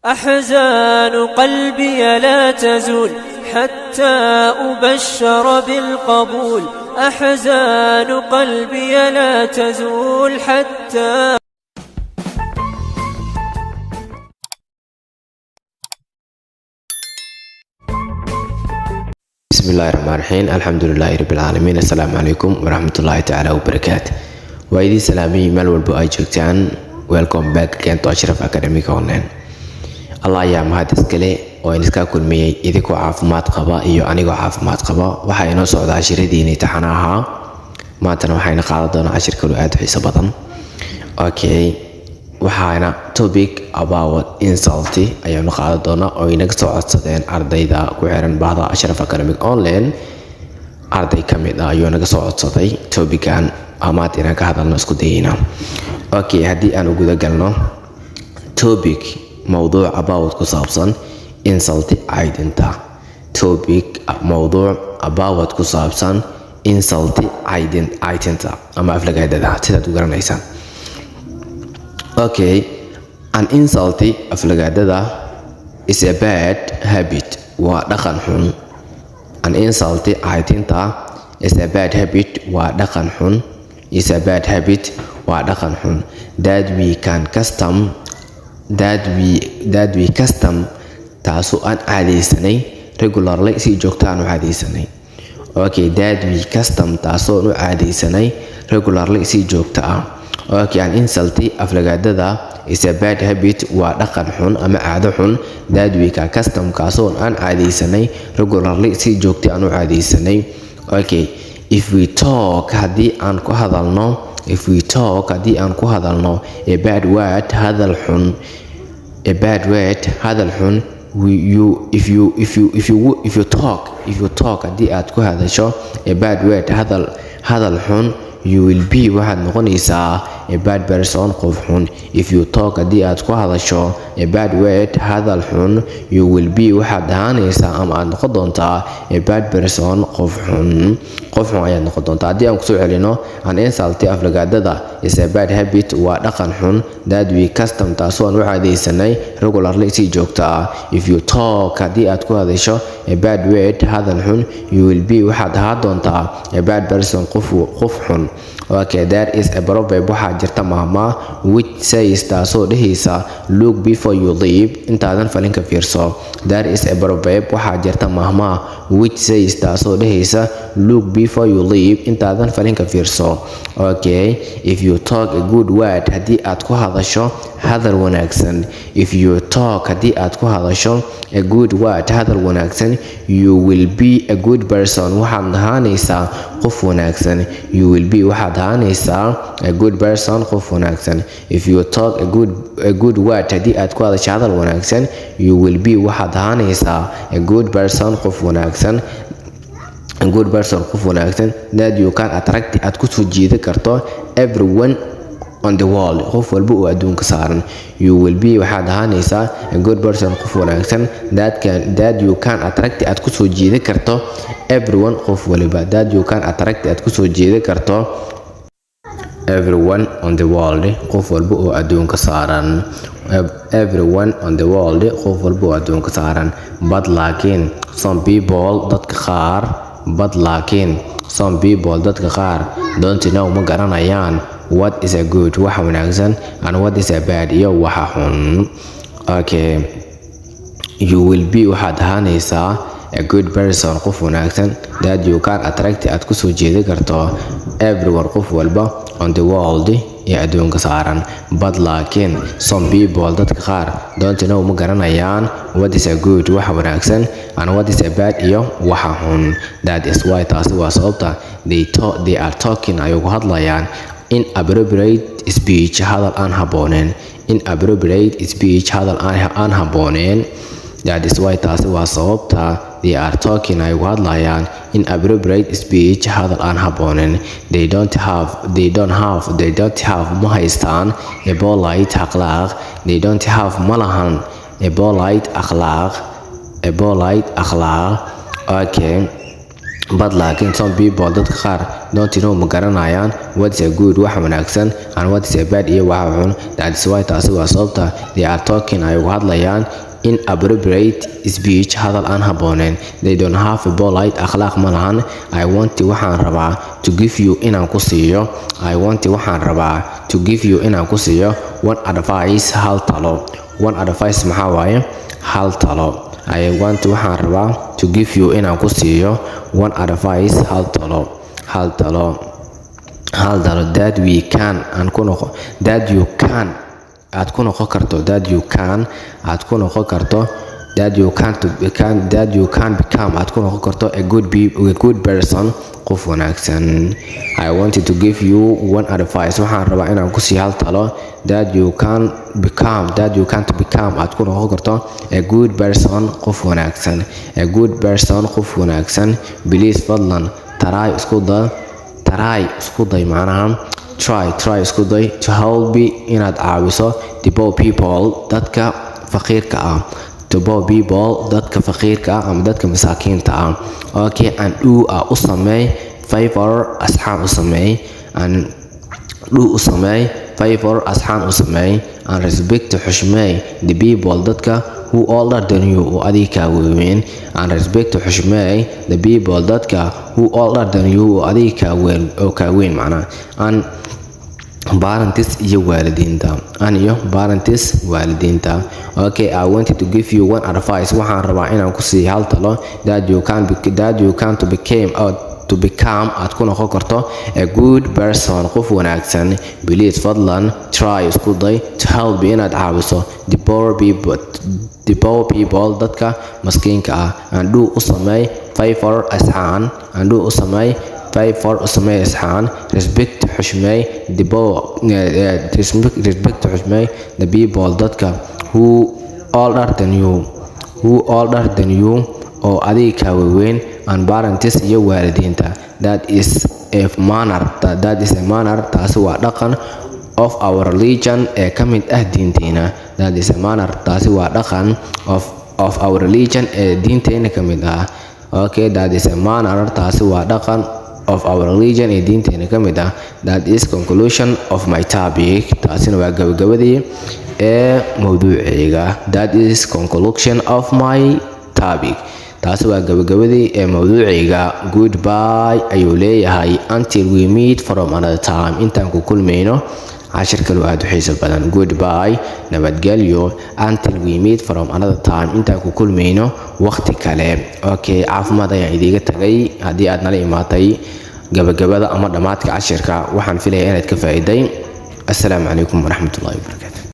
أحزان قلبي لا تزول حتى أبشر بالقبول. أحزان قلبي لا تزول حتى Bismillahi raxmaan raxiim, alxamdulilaahi rabbilcaalamiin, assalaamu calaykum waraxmatullaahi tacaala wabarakaatu. Waa idiin salaamay meel walbo ay joogtaan. Welcome back again to Ashraf Academic Online. Allah ayaa mahad iskale oo idinka kulmiyey idinkoo caafimaad qaba iyo anigoo caafimaad qaba. Waxaa inoo socda casharadiinii taxana ahaa. Maantana waxayna qaadan doonaa cashir kaloo aada u xiiso badan. Okay, waxaana topic about insult ayaanu qaadan doonaa oo inaga soo codsadeen ardayda ku xiran bahda Ashraf Academic Online. Arday ka mid ah ayuu naga soo codsaday topican maanta inaan ka hadalno isku dayayna. Okay, haddii aan u guda galno topic, mowduuc, about ku saabsan, insult caydinta. Topic, mowduuc, about ku saabsan, insult caydin, caydinta ama aflagaadada sidaad u garanaysaan. Okay, an insult, aflagaadada, is a bad habit, waa dhaqan xun. An insult, caydinta, is a bad habit, waa dhaqan xun. Is a bad habit, waa dhaqan xun, that we can custom that we custom, taasoo aan caadaysanay, regularly, si joogto aan u caadaysanay. Okay, that we custom, taasoo aan u caadaysanay, regularly, si joogto ah. Okay, an insult, aflagaadada, is a bad habit, waa dhaqan xun ama caado xun, that we can custom, kaasoo aan caadaysanay, regularly, si joogto aan u caadaysanay. Okay, if we talk, haddii aan ku hadalno, if we talk, haddii aan ku hadalno, a bad word, hadal xun, a bad word, hadal xun, we, you if you if you if you if you talk, if you talk, haddii aad ku hadasho, a bad word, hadal xun, you will be, waxaad noqonaysaa, a bad person, qof xun. If you talk, haddii aad ku hadasho, a bad word, hadal xun, you will be, waxaad ahaanaysaa ama aad noqon doontaa, a bad person, qof xun. Qof xun ayaad noqon doontaa. Haddii aan kusoo celino, an insult, aflagaadada, is a bad habit, waa dhaqan xun, that we custom, taasoo aan u caadaysanay, regularly, si joogto ah. If you talk, haddii aad ku hadasho, a bad word, hadal xun, you will be, waxaad ahaan doontaa, a bad person, qof xun. Okay, there is a proverb, waxaa jirta mahmaa, which says, taasoo dhehaysa, "Look before you leap," intaadan falinka fiirso. There is a proverb, waxaa jirta mahmaa, which says, taasoo dhehaysa, "Look before you leap," intaadan falinka fiirso. Okay, if you talk a good word, haddii aad ku hadasho hadal wanaagsan, if you talk, haddii aad ku hadasho, a good word, hadal wanaagsan, you will be a good person, waxaad ahaanaysaa qof wanaagsan. You will be, waxaad ahaanaysaa, a good person, qof wanaagsan. If you talk a good word, haddii aad ku hadasho hadal wanaagsan, you will be, waxaad ahaanaysaa, a good person, qof wanaagsan, a good person, qof wanaagsan, that you can attract, aad kusoo jiidi karto, everyone on the world, qof walba oo adduunka saaran. You will be, waxaad ahaanaysaa, a good person, qof wanaagsan, that you can attract, aad kusoo jiidi karto, everyone, qof waliba, that you can attract, aad kusoo jiidi karto, everyone on the world, qof walba oo adduunka saaran. Everyone on the world, qof walba oo adduunka saaran. But laakiin, some people, dadka qaar, but laakiin, some people, dadka qaar, don't know, ma garanayaan, what is a good, waxa wanaagsan, and what is a bad, iyo waxa xun. Okay, you will be, waxaad ahaanaysaa, a good person, qof wanaagsan, that you can attract, aad kusoo jeedi karto, everyone, qof walba, on the world, ee adduunka saaran. But laakiin, some people, dadka qaar, don't know, ma garanayaan, what is a good, waxa wanaagsan, and what is a bad, iyo waxa xun. That is why, taasi waa sababta, they are talking, ay ugu hadlayaan, inappropriate speech, hadal aan habbooneen. Inappropriate speech, hadal aan habbooneen. That is why, taasi waa sababta, they are talking, ay ugu hadlayaan, inappropriate speech, hadal aan habboonin. They don't have ma haystaan, a polite, akhlaaq. They don't have, ma lahan, a polite, akhlaaq. A polite, akhlaaq. Okay. But laakiin, some people, dadka qaar, don't know, ma garanayaan, what's a good, waxa wanaagsan, and what's a bad, iyo waxa xun. That's why, taasi waa sababta, they are talking, ay uga hadlayaan, inappropriate speech, hadal aan habbooneyn. They don't have a polite, akhlaaq ma lahan. I want, waxaan rabaa, to give you, inaan ku siiyo. I want, waxaan rabaa, to give you, inaan ku siiyo, one advice, hal talo. One advice maxaa waaye? Hal talo. I want, waxaan rabaa, to give you, inaan ku siiyo, one advice, hal talo, hal talo, hal talo, that we can, aan ku noqo, that you can, aad ku noqon karto, that you can, aad ku noqon karto, that you can to become, that you can become, aad ku noqon karto, a good person, qof wanaagsan. I wanted to give you one advice, waxaan rabaa inaan ku siiyo hal talo, that you can become, that you can to become, aad ku noqon karto, a good person, qof wanaagsan, a good person, qof wanaagsan. Please, fadlan, try, isku day, try, isku day, macnaha try, try, isku day, to help, inaad caawiso, the poor people, dadka faqiirka ah, the poor people, dadka faqiirka ah ama dadka masaakiinta ah. Okay, and do, ah, u sameey, favor, asxaan u sameey, and do, u sameey, favor, asxaan u sameey, and respect, xushmeey, the people, dadka, who older than you, oo adiga kaa weyn, and respect, xushmeey, the people, dadka, who older than you, oo adiga kaa weyn, oo kaa weyn macnaha, and parents, iyo waalidiinta, and iyo parents, waalidiinta. Okay, I wanted to give you one advice, waxaan rabaa inaan ku siiyo hal talo, that you can to became to become, aad ku noqon karto, a good person, qof wanaagsan. Please, fadlan, try, isku day, to help, inaad caawiso, the poor people, dadka maskiinka ah, and do, u sameey, favor, asxaan, and do, u sameey, favor, u sameey asxaan, respect, xushmeey, the poor, respect, xushmeey, the people, dadka, who older than you, who older than you, oo adiga kaa waaweyn, and parents, iyo waalidiinta. That is a manner, that is a manner, taasi waa dhaqan, of our religion, ee ka mid ah diinteena. That is a manner, taasi waa dhaqan, of our religion, ee diinteena ka mid ah. Okay, that is a manner, taasi waa dhaqan, of our religion, ee diinteena ka mid ah. That is conclusion of my topic, taasina waa gabagabadii ee mowduucayga. That is conclusion of my topic, taasi waa gabagabadii ee mowduucayga. Goodbye ayuu leeyahay, until we meet from another time, intaan ku kulmayno cashir kaloo aad u xiiso badan. Goodbye, nabadgelyo, until we meet from another time, intaan ku kulmayno waqti kale. Okay, caafimaad ayaan idiiga tagay. Haddii aad nala imaatay gabagabada ama dhammaadka cashirka, waxaan filaya inaad ka faa'iiday. Assalaamu calaykum waraxmatullahi wabarakaatu.